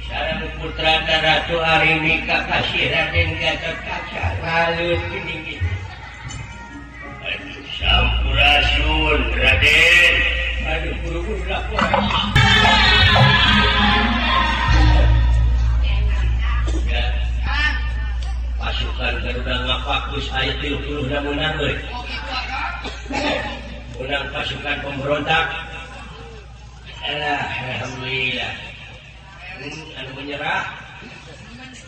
Sareng putrana Ratu Arini kakasih Raden Gatotkaca. Ralut geuning. Aduh, sampurasun Raden. Aduh, buru-buru lapor. Ya. Pasukan Garuda ngapakus aya 30 na menang euy. Menang pasukan pemberontak. Alah, alhamdulillah. Anu menyerah.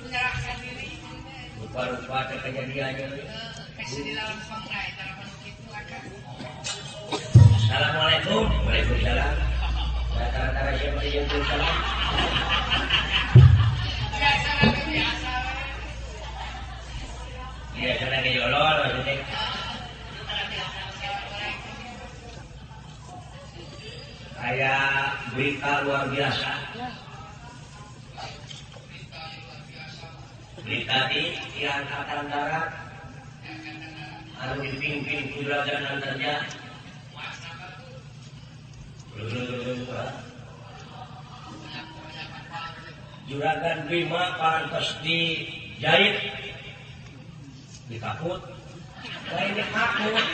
Menyerahkan diri. Rupa-rupa teh kejadiannya. Assalamualaikum. Waalaikumsalam. Rata-rata siapa yang salam? Biasa lagi jolol maksudnya. Kayak berita luar biasa. Berita di Angkatan Darat anu dipimpin ku Juragan Antarja. Juragan Bima parantos dijahit dikaput, lain dikaput.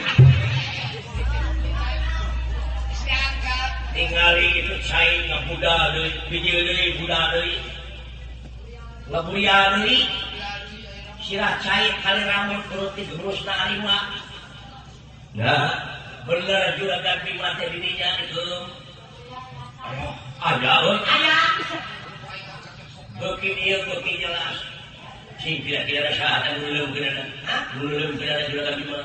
Tingali itu cai ngabuda deui, bijil deui, buda deui. Ngaburia deui. Sirah cai kali rambut perut digerusna arima. Nah, bener Juragan Bima teh dirinya itu. Ada euy, aya. Beuki ieu beuki jelas. Sing kira-kira saha anu leuleum geunana? Hah? Leuleum geunana Juragan Bima.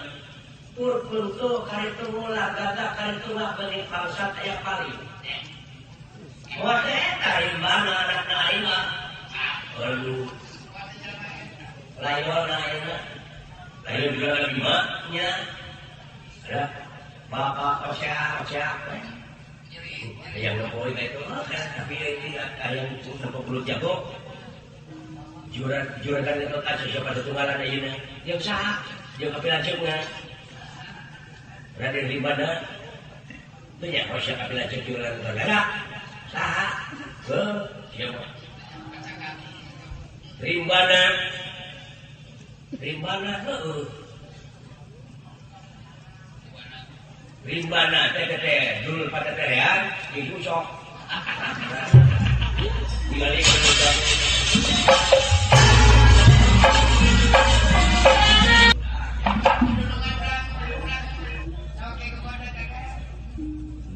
Pur puntuh karitu mula gagah karitu mah bening bangsat aya paling. Wah teh eta rimbana anakna aing mah. Aduh. Lain ayeuna. Lain Juragan Bima nya. Ada bapak ocea-ocea. Yang nempo itu tapi ini ayam nempo belut jago. Juragan itu kaca siapa setunggalan ayeuna. Jeung saha? Jeung kapilaceungna. Raden Rimbana. Teu nya osea kapilaceung juragan Rimbana. Saha? Heuh, siapa? Rimbana. Rimbana heueuh. Rimbana teh teh dulur pateterean digusok. Tinggal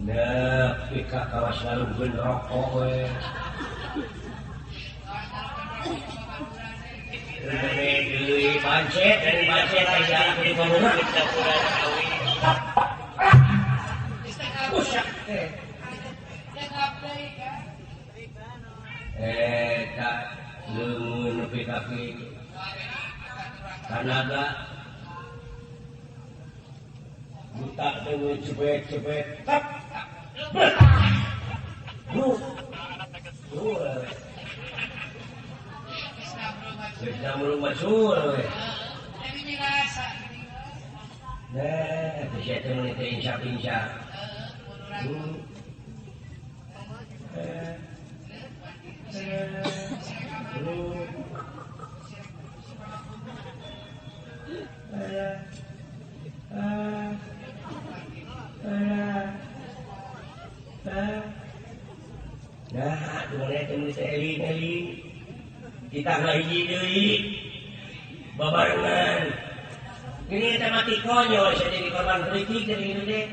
nah, pika kawas lalu rokok we. Deui pancet dari pancet aja di bangunan kita kurang awi. Tak leungeun nepi ka kitu. Tanaga buta deui cebek-cebek. Tap. Duh. Duh. Geus mulung macul we. Nah, teh sia teh mun teh insya-insya. Nah, dimana teh mun teh eling-eling. Kita hiji deui babarengan. Ini teh mati konyol saya jadi korban politik jadi gitu deh.